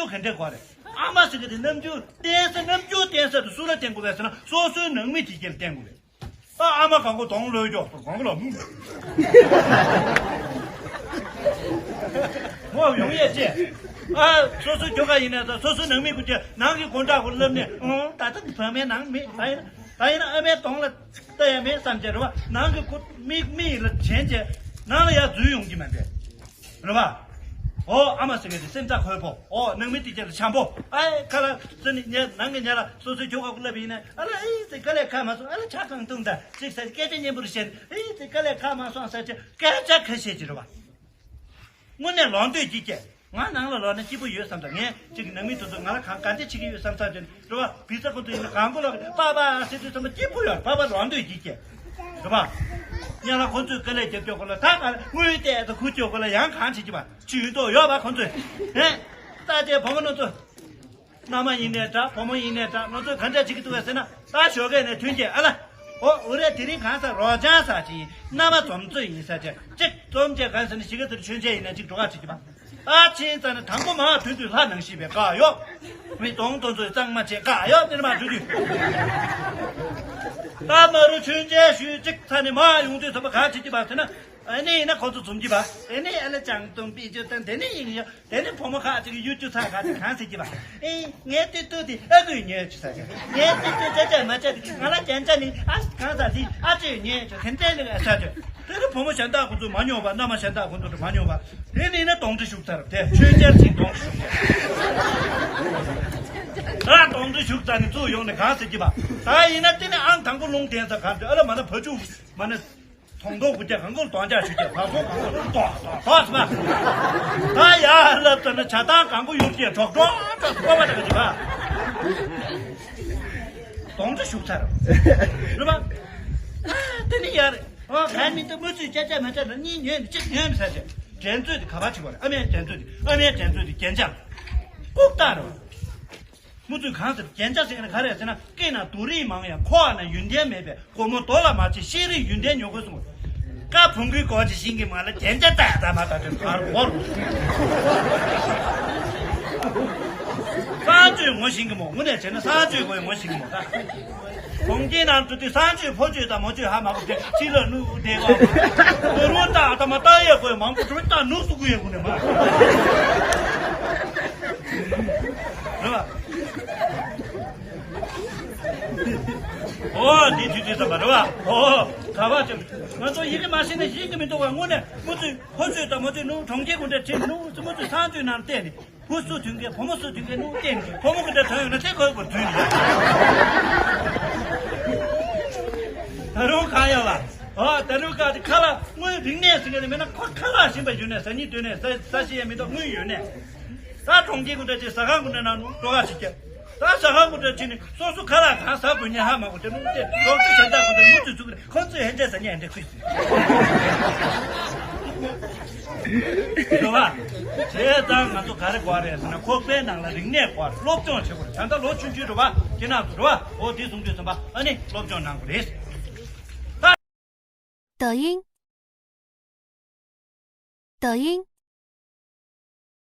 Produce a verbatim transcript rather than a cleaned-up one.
ག་འདྲ་དགོས་རེད། ཨ་མ་ཟེར་གི་དེ་རྣམ་འགྱུར་བསྟན་ས། རྣམ་འགྱུར་བསྟན་ས་དེ་སུ་ལ་བསྟན་དགོས་རེད་ཟེར་ན། སོ་སོའི་ནང་མི་དེ་གྱད་ལ་བསྟན་དགོས་རེད། ད་ཨ་མ་གང་གོ་གདོང་ལོག་ཀྱོག་གང་གོ་ལ་མུ། མོ་ཡོང་ཡས་ཅེ། ཨ་སོ་སོའི་ཁྱོ་ག་ཡིན་ན་ད་སོ་སོའི་ནང་མི་ཀུན་གྱིས་ནང་གི་དགོང་དག་གུ་ལབ་ནས། ཨང་ད་ལྟ་བུད་མེད་ནང་མི་ད་ཡིན་ད་ཡིན་ན་ཨ་མའི་གདོང་ལ་ལྟ་ཡ་མེད་བསམ་བྱས་རེད་བ། ནང་གི་ཁོ་མི་མི་ཡིན་ལ་བྱན་བྱས་ནང་ལ་ཡར་འཛུལ་ཡོང་གི་མ་རེད། རེད་བ། ཨོ་ཨ་མ་ཟེར་མཁན་དེ་སེམས་རྩ་འཁོལ་པོ། ཨོ་ནང་མི་དེ་གྱད་ལ་འཇམ་པོ། ཨའི་ཁ་ལ་ཟེར་ནས་ཉལ། ནང་གི་ཉལ་ལ་སོ་སོའི་ཁྱོ་ག་ཀུན་ལབ་ཡིན་ན། ཨ་ལ་ཨི་ཙི་དཀའ་ལས་ཁག་མ་སོང་། ཨ་ལ་ཆ་གང་བཏུང་ད་ཅིག་ཟེར། སྐད་ཆ་སྙན་པོ་རེ་བཤད་ནས། ཨི་ཙི་དཀའ་ལས་ཁག་མ་སོང་ཟེར་བྱས་སྐད་ཆ་ཁ་བཤད་ཀྱི་རེད་བ། དངོས་གནས་ལོག་འདོད་ཀྱི་སྐྱེ། ང་ནང་ལ་ལོག་ན་སྐྱིད་པོ་ཡོད་བསམ་ད། ངས་ཅིག་ནང་མི་དེ་ཚོ་ང་ལ་གང་ག་འདྲ་བྱེད་ཀྱི་ཡོད་བསམ་ས་དེ་རེད་བ། བི་ས་ཁོ་ཚོ་ཡིན་ན་གང་གོ་ལོག་པ་པ་ཟེར་དུས་ཙམ་པ་སྐྱིད་པོ་ཡོད་པ་པ་ལོག་འདོད་ཀྱི་སྐྱེ། རེད་བ། ཡང་ལ་ཁོ་ཚོས་དཀའ་ལས་རྒྱབ་སྐྱོར་གོ་ལ། ད་ག་ལ་དངུལ་བལྟས་ད་ཁུ་སྐྱོར་གོ་ལ། ཡང་གང་བྱེད་ཀྱི་བ། ཇུས་གཏོགས་ཡོད་པ་ཁོ་ཚོས། ཧེ། ད་དེ་བུ་མོ་ནུ་ཚོ། མནའ་མ་ཡིན་ནའི་འདྲ། བུ་མོ་ཡིན་ནའི་འདྲ། ང་ཚོས་ག་འདྲ་བྱེད་ཀྱི་འདུག་གས་ཟེར་ན། ད་ཞོགས་ཀས་ནས་ཐོན་སྐྱེད་ཨ་ལ། ཨོ་འུ་རེ་དེ་རིང་གང་ཟག་རོགས་ཅང་ཟ་ཅིག་ཡིན། མནའ་མ་འཛོམས་ཚོད་ཡིན་ས་ཅིག་ཅིག་འཛོམས་བྱས་གང་ཟེར་ན། གཞིས་ཀ་རྩེར་མཆོད་མཇལ་ཡིན་ན་ཅིག་འགྲོ་ག་བྱེད་ཀྱི་བ། ཨ་ཕྱིན་ཙང་ནས་དང་པོ་མར་ཐོན་དུས་ལྷ་ནང་བཞིན་པའི་དགའ་ཡོད། མི་གདོང་གདོང་ཚོས་གཙང་མ་བྱས་དགའ་ཡོད། དེ་ནས་མར་འགྲོ་དུས། ད་མ་རུ་མཆོད་མཇལ་ཞུས་ཅིག་ཚར་ནས་མར་ཡོང་དུས་ཙམ་པ་ག་བྱེད་ཀྱི་བ་ཟེར་ན། ཨ་ནི་ཡིན་ན་ཁོ་ཚོ་འཛོམས་ཀྱི་བ། ཨ་ནི་ཨ་ལ་ཅང་ཏུང་པི་ཅོ་དང་། དེ་ནི་ཡིན་ཡོད། དེ་ནི་བུ་མོ་ཁག་ཅིག་གིས་གཡུ་ཆུ་ཚགས་ཁག་ཅིག་གང་ཟེར་གྱི་བ། ཨེ་ངའི་ཏི་ཏུ་དེ་ཨ་ཁུས་ཉོས་བྱུང་ས་ཅིག་ངའི་ཏི་ཏུ་ཅ་ཅ་མ་ཅ་དེ་ང་ལ་རྒྱན་ཆ་ནི་ཨ་གང་ཟག་དེ་ཨ་ཅེས་ཉོས་བྱུང་། དེ་འདྲའི་ལུགས་ཨ་ས་ཅིག་དེ་ནི་བུ་མོ་གཞན་དག་ཁོ་ཚོས་མ་མྱོང་བ། མནའ་མ་གཞན་དག་ཁོ་ཚོས་མ་མྱོང་བ། དེ་ནི་ཡིན་ན་གདོན་འདྲེ་ཞུགས་ཚར། དེ་མཆོད་མཇལ་ཞིག་གདོན་འདྲེ་ཞུགས་ཚར། ད་གདོན་འདྲེ་ཞུགས་ཚར་ནས་ཚུར་ཡོང་ནས་གང་ཟེར་གྱི་བ། ད་ཡིན་ན་དེ་ནི་ཨང་དང་པོ་ལུང་བསྟན་ས་གང་དུ་ཨ་ལ་མ་ན་བ་ཕྱུགས་མ་ན། དོང་དོ་གུ་རྒྱ་གང་གོ་གདོང་རྒྱ་ཆུ་རྒྱ་བ་གོ་གང་གོ་ཏོག་ཏོག་ཏོག་སི་མ། ད་ཡ་ལབ་ཙ་ན་བྱ་ཐང་གང་གོ་ཡུར་རྒྱ་གྲོག་གྲོག་ཏོག་སི་མ་ད་ག་ཅི་བ། གདོན་འདྲེ་ཞུགས་ཚར། རེད་པ། ཨ་དེ་ནི་ཡ་རེད། ཨ་ག་མི་འདུག་མུ་ཚུལ་ཅ་ཅ་མ་ཅ་ན་གཉིས་ཉོས་ནི་གཅིག་ཉོས་མི་ས་ཅེ། འགྲན་རྩོད་དེ་ག་པར་བྱེད་དགོས་རེད། ཨ་མའི་འགྲན་རྩོད་དེ། ཨ་མའི་འགྲན་རྩོད་དེ་རྒྱན་ཆ་ལྐུགས་རྟགས་རེད་པ། མུ་ཚུལ་གང་ཟེར་རྒྱན་ཆ་ཟེར་ན་ག་རེ་ཟེར་ན། སྐེ་ན་རྡོ་རིང་མང་ཡང་ཁོག་ན་ཡོན་ཏན་མེད་པས། སྒོར་མོ་རྡོ་ལ་མ་ཆེ་ཤེས་རིག་ཡོན་ཏན་ཉོ་དགོས་གསུངས། ཀ་བོང་གུའི་མགོ་ཅིག་ཤིང་གི་མ་ལ་རྒྱན་ཆ་ཏག་ཏག་མ་ཏག་ཏག་བར་བོར། གསང་སྤྱོད་ངོ་ཤེས་ཀྱི་མོ། དངོས་གནས་བྱས་ན་གསང་སྤྱོད་མགོ་ཡང་ངོ་ཤེས་ཀྱི་མོ་ད། གྲོང་ཁྱེར་ནང་དུ་དེ་གསང་སྤྱོད་ཕོ་སྤྱོད་དང་མོ་སྤྱོད་ཧ་མ་གོ་དེ་ཕྱི་ལ་ནུ་བདེ་བ། ནུ་རོ་ཏག་ཏག་མ་ཏག་ཡ་གོ་ཡ་མང་པོ་གྲོང་ཏག་ནུ་སུ་གུ་ཡ་གུ་ནས་མ། རེད་པ། ཨོ་འདི་དུས་དུས་ཙམ་པ་རེད་པ། ཨོ་ག་བ་ཅིག་ང་ཚོ་ཡི་གེ་མ་ཤེས་ན་ཤེས་ཀྱི་མི་འདུག་པ། དངོས་གནས་མུ་ཚུལ་ཕོ་སྤྱོད་དང་མོ་སྤྱོད་ནུ་གྲོང་ཁྱེར་གུན་འདྲ་ཁྲིད་ནུ་མུ་ཚུལ་གསང་སྤྱོད་ནང་བལྟས་ནས། བུ་སུ་ཐོན་མཁན་བུ་མོ་སུ་ཐོན་མཁན་ནུ་བསྟན་ནས་བུ་མོ་གི་འདྲ་ཐོན་ཡོང་ན་དེ་ཁོའི་སྐོར་དུས་ནས། ད་རུང་གང་ཡོད་པ། ཨོ་ད་རུང་ག་དེ་ཁ་ལ་དངོས་རིག་གནས་ཟེར་མཁན་དེ་མེད་ན་ཁོ་ཁ་ལག་ཞིམ་པ་ཡོད་ནས་ཟ་སྙིང་འདོད་ནས་ཟ་ཟ་ཤེས་ཡ་མི་འདུག་དངུལ་ཡོད་ནས། ད་གྲོང་ཁྱེར་གུན་འདྲ་ཅིག་ཟ་ཁང་གུན་འདྲ་ནང་འགྲོ་ག་ཅིག་ཀྱང་། ད་ཟ་ཁང་གུན་འདྲ་ཅིག་ནི་སོ་སོ་ཁ་ལག་གང་ཟ་དགོས་ཉན་ཧ་མ་གོ་དེ་ནུ་དེ་རོགས་ཚོ་གཞན་དག་གུན་འདྲ་མུ་ཚུལ་ཚུགས་ཀྱི་རེད། ཁོ་ཚོས་ཧན་འདྲ་ཟ་ཉན་ཧན་འདྲ་ཁུས་སི། རེད་པ། བྱས་ཙང་ང་ཚོ་ག་རེ་དགོས་རེད་ཟེར་ན། ཁོག་པའི་ནང་ལ་རིག་གནས་དགོས་རེད། སློབ་སྦྱོང་བྱེད་དགོས་རེད། ད་ལྟ་ལོ་ཆུང་ཆུང་རེད་པ། ཁྱེད་རང་ཚོ་རེད་པ། འོ་དེ་གསུང་དུས་ཙམ་པ་ཨ་ནི་སློབ་སྦྱོང་གནང་དགོས་རེད། 抖音，抖音，